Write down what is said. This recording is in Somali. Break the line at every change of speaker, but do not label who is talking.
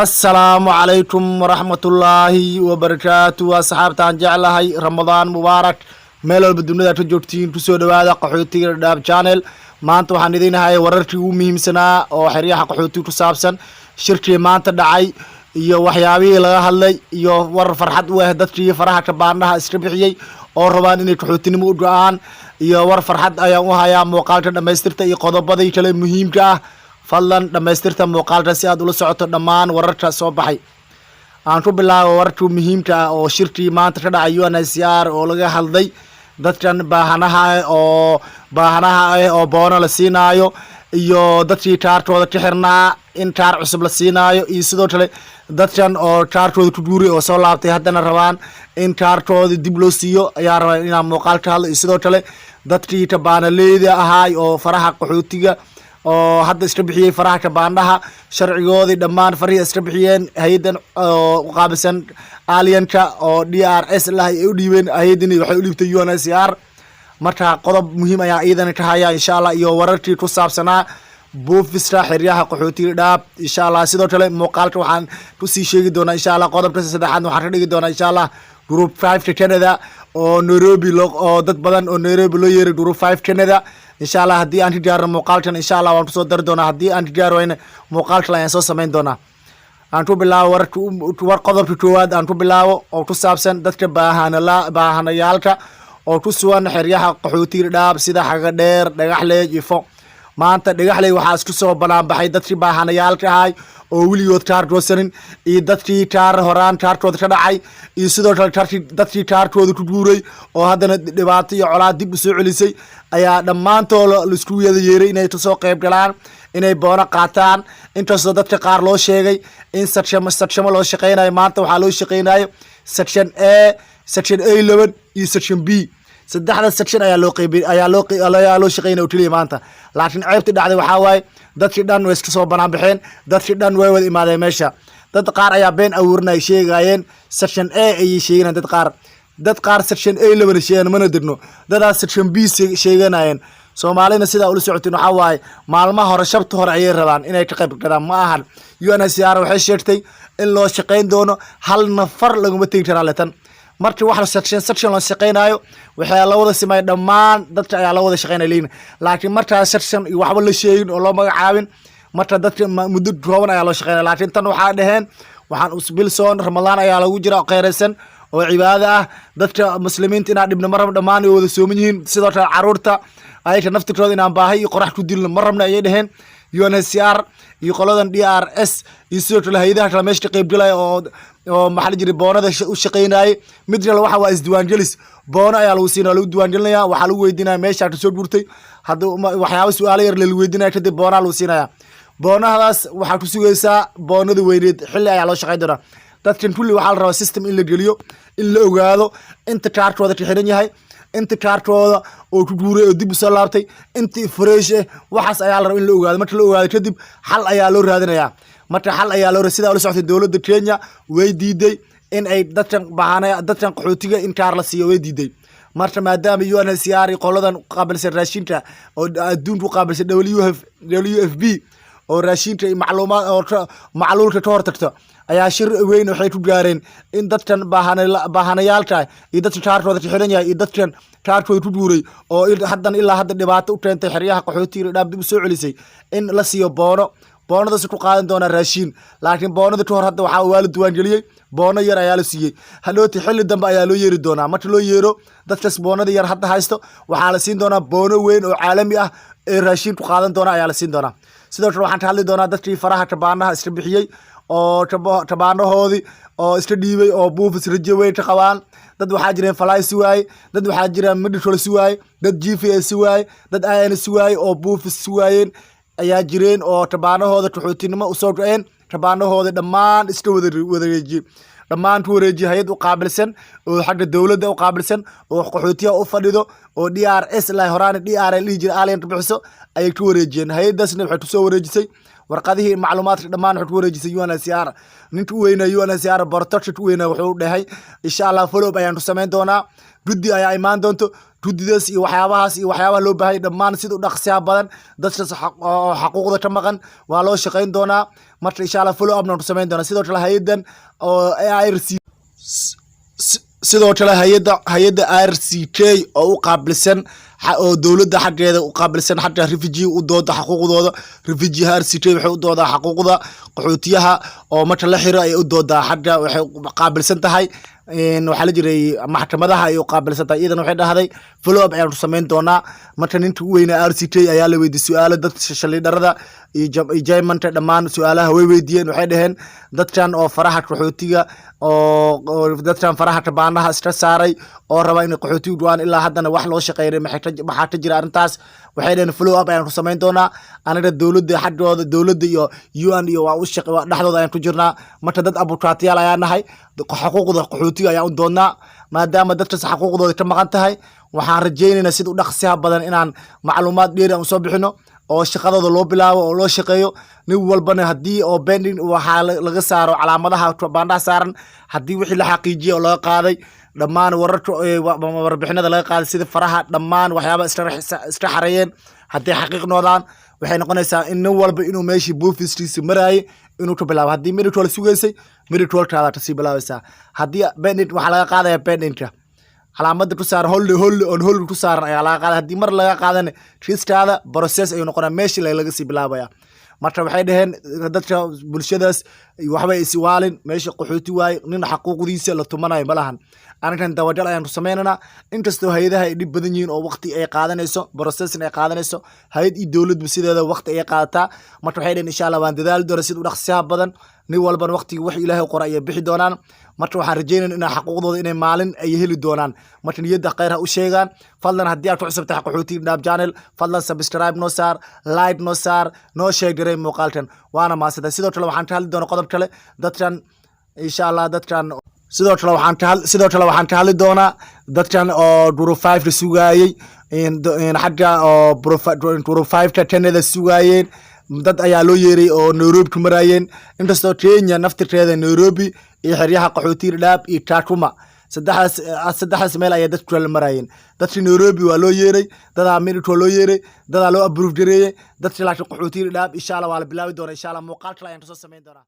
Asalaamu calaykum waraxmatullaahi wabarakaatu. Asxaabtaan jeclahay, Ramadaan mubaarak. Meel walba dunida ka joogtiin, kusoo dhawaada Qaxootiga Dhadhaab Channel. Maanta waxaan idin hayay wararkii ugu muhiimsanaa oo xeryaha qaxootiga ku saabsan, shirkii maanta dhacay iyo waxyaabihii laga hadlay, iyo warar farxad u ah dadkii faraha kabaandhaha iska bixiyey oo rabaan inay qaxootinimo u go-aan, iyo war farxad ayaan u hayaa. Muuqaalka dhamaystirta iyo qodobadii kale muhiimka ah. Fadlan dhamaystirta muuqaalka si aad ula socoto dhammaan wararka soo baxay. Aan ku bilaabo wararka muhiimka ah oo shirkii maanta ka dhacay UNHCR oo laga hadlay dadkan baahanaha ah oo boono la siinaayo, iyo dadkii kaarkooda ka xirnaa in kaar cusub la siinaayo, iyo sidoo kale dadkan oo kaarkooda ku guuray oo soo laabtay, haddana rabaan in kaarkooda dib loo siiyo ayaa rabaa inaan muuqaal ka hadlo, iyo sidoo kale dadkii kabaanaleyda ahaay oo faraha qaxootiga oo hadda iska bixiyey faraha kabaandhaha, sharcigoodii dhammaan farihii iska bixiyeen, hay-addan oo uqaabilsan alienka oo DRS lah ay u dhiibeen. Hay-addani waxay u dhiibtay UNHCR. Marka qodob muhiim ayaa iyadana ka haya, insha Allah, iyo wararkii ku saabsanaa buufiska xeryaha qaxootiga Dhaab, insha Allah. Sidoo kale muuqaalka waxaan kusii sheegi doonaa, insha Allah, qodobka saddexaad waxaan ka dhigi doonaa, insha Allah, Group 5-ka Canada oo Nairobi loo oo dad badan oo Nairobi loo yeeray Group 5 Canada. Insha Allah, haddii aan ka gaarno muuqaalkan, insha Allah waan kusoo dari doonaa. Haddii aan ka gaari wayna, muuqaal kale ayaan soo samayn doonaa. Aan ku bilaabo wararka, war qodobka koowaad aan ku bilaabo oo ku saabsan dadka baahanala baahanayaalka oo ku sugan xeryaha qaxootiga Dhaab, sida Xagadheer, Dhagaxleej, Ifo. Maanta Dhagaxley waxaa isku soo banaanbaxay dadkii baahanayaalka ahay oo weligood kaar goosanin, iyo dadkii kaar horaan kaarkooda ka dhacay, iyo sidoo kale kaarkii dadkii kaarkooda ku guuray oo haddana dhibaato iyo colaad dib u soo celisay ayaa dhammaantooda laisku wada yeeray inay kasoo qayb galaan, inay boono qaataan. Inkastoo dadka qaar loo sheegay in section sectionmo loo shaqeynayo. Maanta waxaa loo shaqeynayo section A, section A11 iyo section B. Saddexda section ayaa loo shaqeynaya oo keliya maanta. Laakiin ceebti dhacday waxaa waaye, dadkii dhan way iska soo banaan baxeen, dadkii dhan way wada imaadeen meesha. Dad qaar ayaa been abuurinay, sheegayeen section A ayay sheeganayeen, dad qaar section A11 sheegan, mana dirno, dadaas section B sheeganayeen. Soomaalina sidaa ula socotin, waxaa waaye maalmaha hore, shabta hore ayay rabaan inay ka qayb galaan. Ma ahan. UNHCR waxay sheegtay in loo shaqeyn doono, hal nafar laguma tegi karaa letan. Markii wax section section loo shaqeynayo, waxaa la wada simay dhammaan dadka ayaa la wada shaqeynaya leeyihin. Laakiin markaa section iyo waxba la sheegin oo loo magacaabin, marka dadka muddo kooban ayaa loo shaqeynaya. Laakiin tan waxaa dhaheen, waxaan bilsoon Ramadaan ayaa lagu jira kheyraysan oo cibaado ah. Dadka muslimiinta inaan dhibno ma rabno, dhammaan way wada sooman yihiin. Sidoo kale caruurta ayaka naftirkooda inaan baahay iyo qorax ku dilno ma rabno, ayay dhaheen UNHCR iyo qoladan DRS iyo sidoo kale hay-adaha kale meesha ka qaybgalaya oo maxaa la jiray boonada u shaqeynayay. Mid kale waxa waa isdiiwaangelis. Boono ayaa lagu siinaya, lagu diiwaangelinaya. Waxaa lagu weydiinaya meeshaa kasoo guurtay, hadda waxyaaba su-aalo yar lala weydiinaya, kadib boonaa lagu siinaya. Boonahadaas waxaa ku sugaysaa boonada weyneed, xilli ayaa loo shaqeyn doonaa. Dadkan kulli waxaa la rabaa system in la geliyo, in la ogaado inta kaarkooda ka xiran yahay, inta kaarkooda oo ku guuray oo dib usoo laabtay, inta fresh eh. Waxaas ayaa la rabaa in la ogaado. Marka la ogaado kadib, xal ayaa loo raadinayaa. Marka xal ayaa loo sidaa ula socotay, dowladda Kenya way diiday in ay dadkan bahana, dadkan qaxootiga in kaar la siiyo way diiday. Marka maadaama UNHCR iyo qoladan qaabilsan raashinka oo adduunka u qaabilsan, WFP, oo raashinka iyo macluumaad oo macluulka ka hortagto, ayaa shir weyn waxay ku gaareen in dadkan baahanayaalka iyo dadka kaarkooda ka xiran yahay iyo dadkan kaarkooda ku guuray oo haddan ilaa hadda dhibaato u keentay xeryaha qaxootiga Dhaab, dib u soo celisay, in la siiyo boono. Boonadaas ku qaadan doonaa raashiin. Laakiin boonada ka hor hadda waxaa waa la diiwaangeliyey, boono yar ayaa la siiyey. Hadhooti xilli dambe ayaa loo yeeri doonaa. Marka loo yeero dadkaas boonada yar hadda haysto, waxaa la siin doonaa boono weyn oo caalami ah ee raashiin ku qaadan doona ayaa la siin doonaa. Sidoo kale waxaan ka hadli doonaa dadkii faraha kabaanaha iska bixiyey oo kabaanahoodii oo iska dhiibay oo buufis rajo weyn ka qabaan. Dad waxaa jireen fly si waaye, dad waxaa jiraan medical si waaye, dad GVA si waaye, dad IN si waaye oo buufis si waayeen ayaa jireen oo kabaanahooda qaxootinimo usoo go-een. Kabaanahooda dhammaan iska wada wareejiyey, dhammaan ku wareejiyey hay-ad u qaabilsan oo xagga dowladda u qaabilsan oo qaxootiyaha u fadhido oo DRS la horaana DR dhihi jiray, alien ka bixiso ayay ku wareejiyeen. Hay-adaasna waxay kusoo wareejisay warqadihii macluumaadka dhammaan, waxay ku wareejisay UNHCR. Ninka u weynaa UNHCR, protection u weynaa, wuxuu dhahay, insha Allah follow up ayaan ku samayn doonaa, guddi ayaa imaan doonto. Guddidaas iyo waxyaabahaas iyo waxyaabaha loo baahanya dhammaan sida u dhaqsiyaha badan dadkaas oo xaquuqda ka maqan waa loo shaqayn doonaa. Marka insha Allah follow up-na ku samayn doona. Sidoo kale hay-adan oo IRC, sidoo kale hay-adda IRCK oo u qaabilsan oo dowladda xaggeeda u qaabilsan xagga refugee, u dooda xaquuqdooda refugee. IRCK waxay u doodaa xaquuqda qaxootiyaha oo marka la xiro ayay u doodaa. Xagga waxay qaabilsan tahay, waxaa la jiray maxkamadaha ayay u qaabilsan tahay. Iyadana waxay dhahday follow up ayaan ku samayn doonaa. Marka ninka u weynaa RCK ayaa la weydiiyey su-aalo. Dad shaliidharada iyo chairman-ka dhammaan su-aalaha way weydiiyeen. Waxay dhaheen dadkan oo faraha qaxootiga oo dadkan faraha kabaanaha iska saaray oo raba inay qaxootiga go'aan, ilaa haddana wax loo shaqeynay, maxaa ka jira arrintaas? Waxay dhaheen follow up ayaan ku samayn doonaa. Anaga dowladda xaggooda, dowladda iyo UN iyo waa u shaqe dhexdooda ayaan ku jirnaa. Marka dad abukaatiyaal ayaan nahay, xaquuqda qaxootiga ayaan u doonnaa. Maadaama dadkaas xaquuqdooda ka maqan tahay, waxaan rajaynaynaa sida u dhaqsiha badan inaan macluumaad dheeri aan usoo bixino oo shaqadooda loo bilaabo oo loo shaqeeyo. Nin walbana haddii oo pending waxaa laga saaro calaamadaha baandhaha saaran, haddii wixii la xaqiijiyay oo laga qaaday dhammaan wararka, warbixinada laga qaaday sida faraha, dhammaan waxyaaba iska xareeyeen, hadday xaqiiq noqdaan, waxay noqonaysaa in nin walba inuu meeshii buufiskiisa maraayay inuu ka bilaabo. Haddii medical sugaysay, medicalkaada kasii bilaabaysaa. Haddii pending, waxaa laga qaadaya pending-ka calaamada ku saaran hold on hold ku saaran ayaa laga qaaday. Haddii mar laga qaadana, case-kaada process ayuu noqonaa, meeshii laga sii bilaabaya. Marka waxay dhaheen dadka bulshadaas waxbay iswaalin, meesha qaxooti waaye, nin xaquuqdiisa la tumanayo ma lahan. Arrinkan dabagal ayaan ku sameynaynaa, inkastoo hay-adaha ay dhib badan yihiin oo waqti ay qaadanayso, processing ay qaadanayso. Hay-ad iyo dowladba sideeda waqti ay qaadataa. Marka waxay dhaheen insha Allah waan dadaali doona sida u dhaqsiyaha badan. Nin walbana waqtigii wax Ilaahay qora ayay bixi doonaan. Marka waxaan rajeynayna inaa xaquuqdooda inay maalin ay heli doonaan. Marka niyadda khayr ha u sheegaan. Fadlan haddii aad ku cusub tahay Qaxootiga Dhadhaab Channel, fadlan subscribe noo saar, like noo saar, noo sheegaray muuqaalkan, waana mahadsantahay. Sidoo kale waxaan ka hadli doonaa qodob kale dadkan insha Allah. Dadkan sidoo kale waxaan ka hadli doonaa dadkan oo group five-ka sugaayey, xagga oo group five-ka Canada sugaayeen. Dad ayaa loo yeeray oo Nairobi ku maraayeen, inkastoo Kenya naftirkeeda Nairobi iyo xeryaha qaxootiga Dhadhaab iyo Kakuma, saddexdaas meel ayaa dadku kala maraayeen. Dadkii Nairobi waa loo yeeray, dadaa medical loo yeeray, dadaa loo approve gareeyey dadka, laakiin qaxootiga Dhadhaab insha Allah waa la bilaabi doonaa. Insha Allah muuqaal kale ayaan kasoo samayn doonaa.